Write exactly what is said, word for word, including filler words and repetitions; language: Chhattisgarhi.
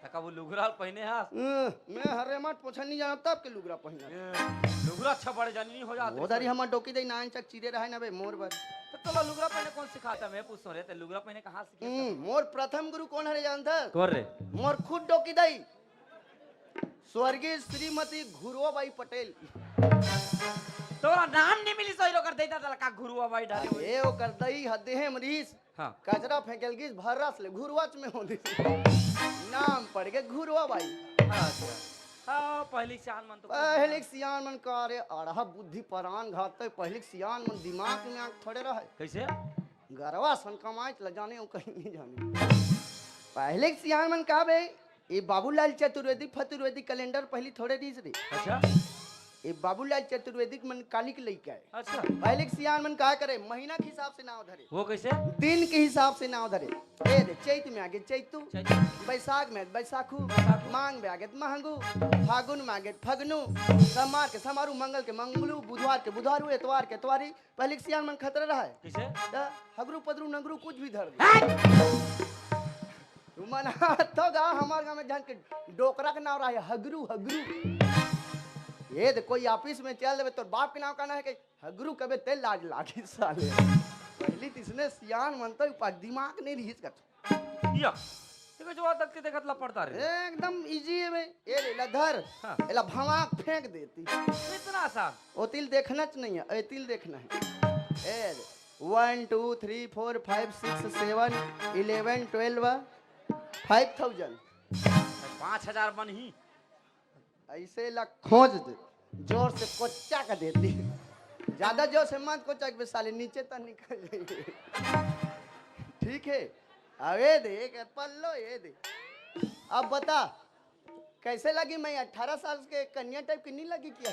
त का वो लुगरा ल पहिने हस? हम्म, मैं हरे माट पोछा नहीं जानत, तब के लुगरा पहिना। ए, लुगरा अच्छा बड़े जानी नहीं हो जात वो रे दरी सर। हमर डोकी दई नान चक चीरे रहे ना बे मोर बर। त तोला लुगरा पहिने कौन सिखाता? मैं पूछो रे, ते लुगरा पहिने कहाँ सीखे? हम्म, मोर प्रथम गुरु कौन हरे जानत? कौन रे? मोर खुद डोकी दई, स्वर्गीय श्रीमती घुरवा बाई पटेल। तोला नाम नहीं मिली सोई ओकर दई ता तला का घुरवा बाई डाले होई? ए ओकर दई हदे हे मरीज। हाँ। कचरा फेंके ल गिस भर्रस ले घुरवाच में हो दिस। नाम पड़ गे घुरवा बाई। अच्छा। हाँ, पहली सियान मन तो खूब पहली सियान मन का रे अड़हा बुद्धि परान घात, पहली सियान मन दिमाग में आंख थोड़े रहे। कैसे? गरवा सन कमाए ल जाने वो कहीं नहीं जाने। पहली सियान मन का बे, ये बाबूलाल चतुर्वेदी फतुर्वेदी कैलेंडर पहली थोड़े दिस रे। अच्छा। ये बाबूलाल चतुर्वेदी के मन काली के लइका है। अच्छा। पहली के सियान मन का करे, महीना के हिसाब से नाव धरे। वो कैसे? दिन के हिसाब से नाव धरे। ए दे, चैत में आगे चैतू, चैत। बैसाख में बैसाखू, बैसाखू। मांग में आगे महंगू, फागुन में आगे फगनू, सोमवार के समारू, मंगल के मंगलू, बुधवार के बुधारू, एतवार के एतवारी। पहली के सियान मन खतरा रहा है। कैसे? त हगरू पदरू नंगरू कुछ भी धर दे। हट! तू मन तो गा हमार गांव में जान के डोकरा के नाव रहा है हगरू, हगरू। ये दे कोई ऑफिस में चल देवे, तोर बाप के नाव का ना है कि हगरू कबे ते लाज लागी साले। पहली तिसने सियान मन तो पा दिमाग नहीं रहीस कत। या, देखो जो आदत के देखत ला पड़ता रे। एकदम इजी है बे। ये ले ला धर, हाँ। एला भवाक फेंक देती। इतना आसान। ओ तिल देखना च नहीं है, ए तिल देखना है। ए one two three four five six seven eleven twelve, five thousand. पाँच हजार बन ही। ऐसे ला खोज दे, जोर से कोच्चा का देती। ज्यादा जोर से मत कोच्चा के साले नीचे तक निकल जाएंगे। ठीक है, अब ये दे एक पल्लो ये दे। अब बता कैसे लगी मैं अठारह साल के कन्या टाइप की नहीं लगी क्या?